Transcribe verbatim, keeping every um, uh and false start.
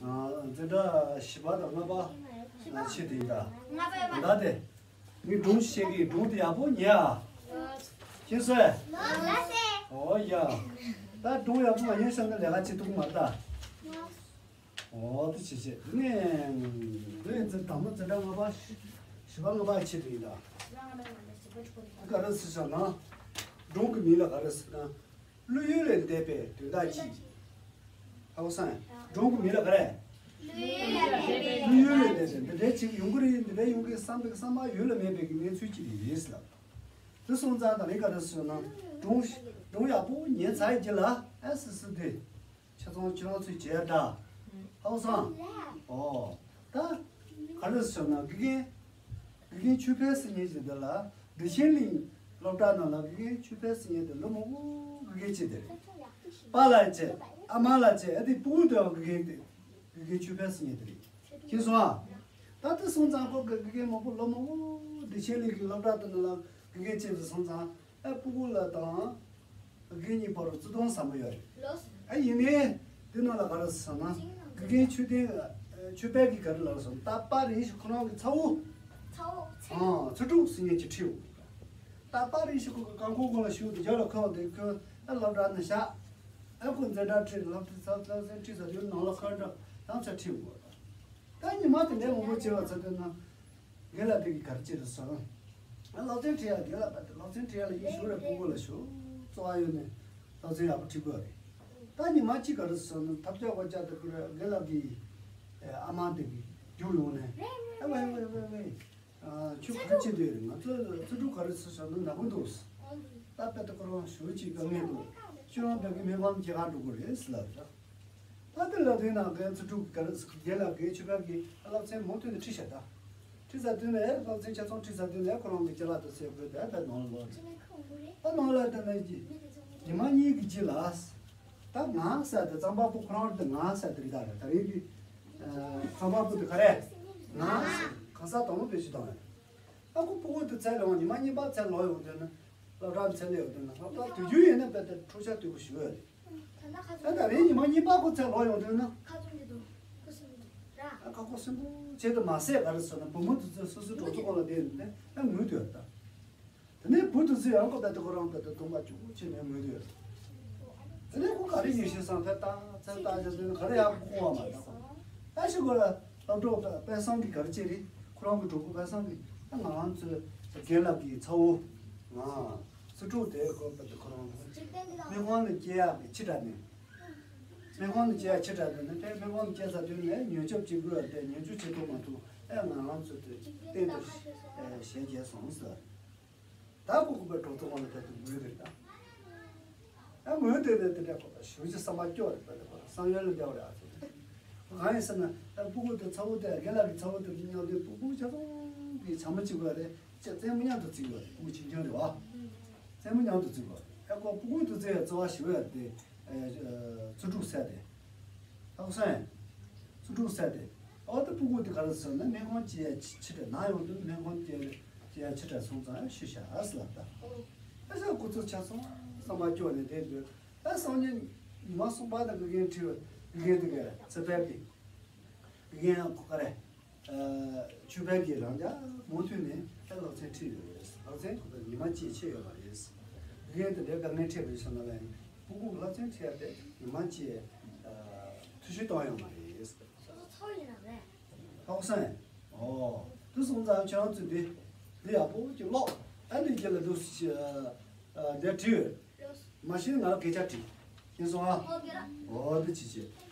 འཛིན་གྲྭ་བཞི་པ་དང་ལྔ་པ་ཆེད་དུ་ཡིན་ད། ད་དེ། ངས་སྒྲུང་བཤད་ཀྱི་སྒྲུང་དེ་ཡག་པོ་ཉན་ཨ། ཤེས་སོང་། ཨོ་ཡ། ད་སྒྲུང་ཡག་པོ་མ་ཉན་ཤག་ན་ལས་ཀ་བྱེད་ཐུབ་ཀྱི་མ་རེད་ད། ཨོ་དེ་བྱེད་བྱེད་ནས། ངས་འཛིན་དང་པོ་འཛིན་གྲྭ་ལྔ་པ་བཞི་པ་ལྔ་པ་ཆེད་དུ་ཡིན་ད། ག་རེ་ཟེར་ཤག་ན། སྒྲུང་གི་མིང་ལ་ག་རེ་ཟེར་ན། བློ་ཡུལ་ལས་འདས་པའི་དོན་དག་ཅིག་ཧ་གོ་སོང་། སྒྲུང་གི་མིང་ལ་ག་རེ། བློ་ཡུལ་ལས་འདས་པའི་འདི་འདྲའི་ཅིག་ཡོང་གི་རེད། འདི་འདྲའི་ཡོང་གི་བསམ་པའི་བསམ་པ་ཡུལ་ལ་མེད་པའི་གི་གནས་ཚུལ་ཅིག་རེད་ལབ། དེ་སོང་ཙང་ད་རེས་ག་རེ་ཟེར་ན། སྒྲུང་སྒྲུང་ཡག་པོ་ཉན་ཚར་རྗེས་ལ་ཨེ་སི་སི་དེ། ཆ་ཚང་ཁྱེད་རང་ཚོས་བྱས་ད། ཧ་གོ་སོང་། ཨོ། ད། ག་རེ་ཟེར་ན་དགེ་རྒན། དགེ་རྒན་ཆོས་འཕེལ་ཟེར་མཁན་ཞིག་འདུག་ལ། བདེ་ཆེན་གླིང་སློབ་གྲྭ་ནང་ལ་དགེ་རྒན་ཆོས་འཕེལ་ཟེར་མཁན་དེ་ལོ་མང་པོ་དགེ་རྒན་བྱས་དེ་རེད། པཱ་ལགས་བྱས་ཨ་མ་ལགས་བྱས་ཨ་དེ་སྤུ་གུ་དེའང་དགེ་རྒན་དེ། དགེ་རྒན་ཆོས་འཕེལ་ཟེར་མཁན་དེ་རེད། ཤེས་སོང་ཨ། ད་དེ་སོང་ཙང་ཁོ་དགེ་དགེ་རྒན་མང་པོ་ལོ་མང་པོ་བདེ་ཆེན་གླིང་གི་སློབ་གྲྭ་དེ་ནང་ལ་དགེ་རྒན་བྱས་དེ་སོང་ཙང་། ཨ་སྤུ་གུ་ལ་དང་། དགེ་རྒན་གཉིས་བར་རུ་བརྩེ་དུང་ཟབ་མོ་ཡོད་རེད། ཨ་ཡིན་ནའི། དེ་ནང་ལ་ག་རེ་ཟེར་ན། དགེ་རྒན་ཆོས་ལྡན། ཆོས་འཕེལ་གྱིས་ག་རེ་ལབ་སོང་། ད་པར་རིང་ཞིག་ཁོ་རང་གི་ཚ་བོ། ཚ་བོ་ཚེ། ཨང་ཚེ་དྲུག་ཟེར་མཁན་ཅིག་ཁྲིད་འོང་། ད་པར་རིང་ཞིག་ཁོ་གི་རྐང་འཁོར་སྒོ་ལ་ཞུགས་ཏེ་རྒྱབ་ལ་ཁོ་དེ་ཁོ་ཨ་སློབ་གྲྭ་ནང་བཞག་ཨ་ཁོ་འཛིན་གྲྭ་ཁྲིད་སློབ་ཁྲིད་ཚ་ཚ་ཚ་ཁྲིད་ཚར་དུས་ནང་ལ་ཁོ་འགྲོ་ཡང་ཚ་ཁྲིད་འོང་། ད་ཉི་མ་དེ་འདྲའི་མང་པོ་བྱས་པ་ཚར་དུས་ན། རྒན་ལགས་དེ་གི་ག་རེ་བྱེད་རེད་ཟེར། ཨ་སློབ་ཚན་ཁྲིད་ཡ་རྒན་ལགས་པ་དེ་སློབ་ཚན་ཁྲིད་ཡ་ལ་ཡིན་ཞུ་རེ་སྤུ་གུ་ལ་ཞུ། གཙོ་བོ་ཡོད་ནས་སློབ་ཚན་ཡག་པོ་ཁྲིད་དགོས་རེད། ད་ཉི་མ་གཅིག་ག་རེ་ཟེར་ན་ཐབས་ཆག་པ་ཅག་དེ་ཁོ་རེ་རྒན་ལགས་ཀྱི་ཨ་མ་དེ་གི་རྒྱུགས་ཡོང་ནས་ཨ་ཝེ་ཝེ་ཝེ་ཝེ། ཁྱོད་ག་རེ་བྱེད་འདོད་རེད། ང་ཚོ་ཚེ་དྲུག་ག་རེ་ཟེར་ཟེར་ན་ནག་པོ་འདུག་ད་དཔེ་ད་ཁོ་རང་ཞུ་ཅིག་དཀའ་ངལ་འདུག་ཁྱོད་རང་བོད་ཀྱི་སྨན་ཁང་སྐྱེལ་ག་འགྲོ་དགོས་རེད་ཟེར་ལབ་ད། ད་དེ་ལ་དེ་ནང་རྒན་ཚེ་དྲུག་གི་ག་རེ་རྒན་ལགས་རྒན་ཆོས་འཕེལ་གྱིས་སློབ་ཚན་མུ་མཐུད་ནས་ཁྲིད་བཞག་ད། ཁྲིད་ཚར་དུས་ནས་སློབ་ཚན་ཆ་ཚང་ཁྲིད་ཚར་དུས་ནས་ཁོ་རང་གི་ཅ་ལག་དེ་སེ་དགོས་དེ་ད་ནང་ལ་ལོག་རེད། ད་ནང་ལ་དེ་ནས་ཉི་མ་གཉིས་ཀྱི་རྗེས་ལ། ད་ང་ཟེར་དེ་གཙང་པ་པོ་ཁོ་རང་དེ་ང་ཟེར་དེ་རིགས་ད་རེད། ད་རེས་ཀྱི་གཙང་པ་པོ་དེ་ག་རེ། ང་ཟེར་གང་ཟག་དང་པོ་དཔེ་ཞིག་བཏང་ཡོད། ཨ་ཁུ་སྤུ་གུ་དེ་ཚལ་ལོང་ཉི་མ་གཉིས་པ་ཚལ་ལོག་ཡོང་དུས་ན། སློབ་གྲྭ་ཚལ་ལ་ཡོང་དུས་ན་སློབ་གྲྭ་དུས་རྒྱུན་ཡིན་ན་དཔེ་དེ་འཁྲུག་ཆ་དུས་ཀྱི་ཞུ་ཡོད་རེད། ཨ་ད་རེས་ཉི་མ་གཉིས་པ་ཁོ་ཚལ་ལོག་ཡོང་དུས་ན། ཨ་ཁ་ཁོ་སེམས་པོ་ཆེད་དུ་མ་ཟད་ག་རེ་ཟེར་ན་བུ་མོ་དེ་ཚོ་སོ་སོའི་གྲོགས་ཚོ་ཁོ་ལ་བསྡད་ཡོང་དུས་ཨ་ངུས་དུས་ཡོད་ད། དེ་ནས་བུ་དེ་ཚོས་ཡང་ཁོ་དཔེ་དེ་ཁོ་རང་དཔེ་དེ་སྡུག་པ་ཅུང་ཆེ་ནས་ངུས་དུས། དེ་ནས་ཁོ་ག་རེ་ཡིན་ཤེས་སང་ཕེ་ཏག་ཚེ་ཏག་ཅེ་དེ་ག་རེ་ཡག་པོ་ཁོ་བ་མ་ད་ཁོ། ཨ་ཞིག་གོ་ལ་སློབ་གྲོགས་དཔེ་སང་གི་ག་རེ་ཅེ་རེད། ཁོ་རང་གི་གྲོགས་པོ་དཔེ་སང་གི་ཨ་ང་རང་ཚོའི་རྒན་ལགས་ཀྱི་ཚ་བོ་ང་ཚེ་དྲུག་དེ་ཁོ་དཔེ་དེ་ཁོ་རང་སྨན་ཁང་ནས་སྐྱེལ་ཡག་གི་ཕྱི་དྲགས་ནས། སྨན་ཁང་ནས་སྐྱེལ་ཡག་ཕྱི་དྲགས་ནས་ནི་ཕེ་སྨན་ཁང་ནས་སྐྱེལ་ཚར་དུས་ནས་ཉེན་སྐྱོབ་བྱེད་དགོས་ཡ་དེ་ཉེན་སྐྱོབ་བྱེད་ཐུབ་མ་ཐུབ་ཨེ་ང་རང་ཚོ་དེ་གཏན་དུ་ཞལ་མཇལ་སོང་ཟེར། ད་ཁོ་ཁོ་པའི་གྲོགས་ཚོ་ཁོང་ལ་ཕེབས་ཏེ་འབུལ་གི་རེད་ད། ཨ་ངོས་དེ་དེ་དེ་འདྲ་ཁོ་པ་ཞུ་རྒྱུ་བསམ་པ་སྐྱོ་རེད་པ། དེ་ཁོ་བསམ་ཡུལ་ལ་འདྲ་བ་རེད། ཨ་ཚོ་དེ་གང་ཡིན་ཟེར་ན་ཨ་སྤུ་གུ་དེ་ཚ་བོ་དེ་རྒན་ལགས་ཀྱི་ཚ་བོ་དེ་མཉམ་དུ་སྤུ་གུ་ཆ་ཚང་གི་བྱ་མོ་གཅིག་པ་རེད། ཅེས་རྩེད་མོ་མཉམ་དུ་རྩེ་གི་རེད། སྤུ་གུ་གཅིག་རྐྱང་རེད་བ། རྩེད་མོ་མཉམ་དུ་རྩེ་གི་རེད། ཨ་ཁོ་སྤུ་གུ་དེ་རྩེ་ཡ་རྩེ་བ་ཞུ་ཡ་དེ་ཚུ་དྲུག་ཟེར་དེ། ཨ་ཁོ་སོང་ཡ། ཚུ་དྲུག་ཟེར་དེ། ཨོ་ད་སྤུ་གུ་དེ་ག་རེ་ཟེར་ན་སྨན་ཁང་སྐྱེལ་ཡ་ཕྱི་དྲགས་ན་ཡོང་དུས་སྨན་ཁང་སྐྱེལ་སྐྱེལ་ཡ་ཕྱི་དྲགས་སོང་ཙང་ཤི་ཤག་ཟེར་ལབ་ད། ཨ་ཟེར་ཁོ་ཚོ་ཆ་ཚང་བསམ་པ་སྐྱོ་ནས་བསྡད་འདུག་ཨ་སང་ཉིན་ཉི་མ་གསུམ་པ་དང་དགེ་རྒན་ཁྲིད་དགེ་རྒན་དེ་ག་ཚེ་འཕེལ་གྱི་དགེ་རྒན་ཁོ་ག་རེ། ཆོས་འཕེལ་གྱིས་རང་ཅག་མུ་མཐུད་ནས་ཨེ་སློབ་ཚན་ཁྲིད་ཡོད་རེད། སློབ་ཚན་ཁོ་ཚོ་ཉི་མ་གཅིག་ཆད་ཡོད་མ་རེད། དགེ་རྒན་དེ་འདྲའི་དཀའ་ངལ་འཕྲད་པའི་ཤོག་ན་ལ་ཡང་སྤུ་གུ་སློབ་ཚན་ཁྲིད་ཡ་དེ་ཉི་མ་གཅིག་ཐུ་ཤུ་གཏོང་ཡོད་མ་རེད། སོ་སོ་ཚོར་ཡིན་ན་རེད། ཧ་གོ་སོང་། ཨོ། དེ་སོང་ཙང་ཁྱེད་རང་ཚོས་འདི་འདི་ཡག་པོ་ཅིག་ཀློག་ཨ་འདི་རྗེས་ལ་འདུག་ཟེར་ཨ་འདིར་བྲིས་ཡོད། མ་གཞི་ང་ལ་སྐད་ཆ་དྲིས། ཡིན་སོང་ཨ། ཨོ་དེ་ཅི་བྱེད།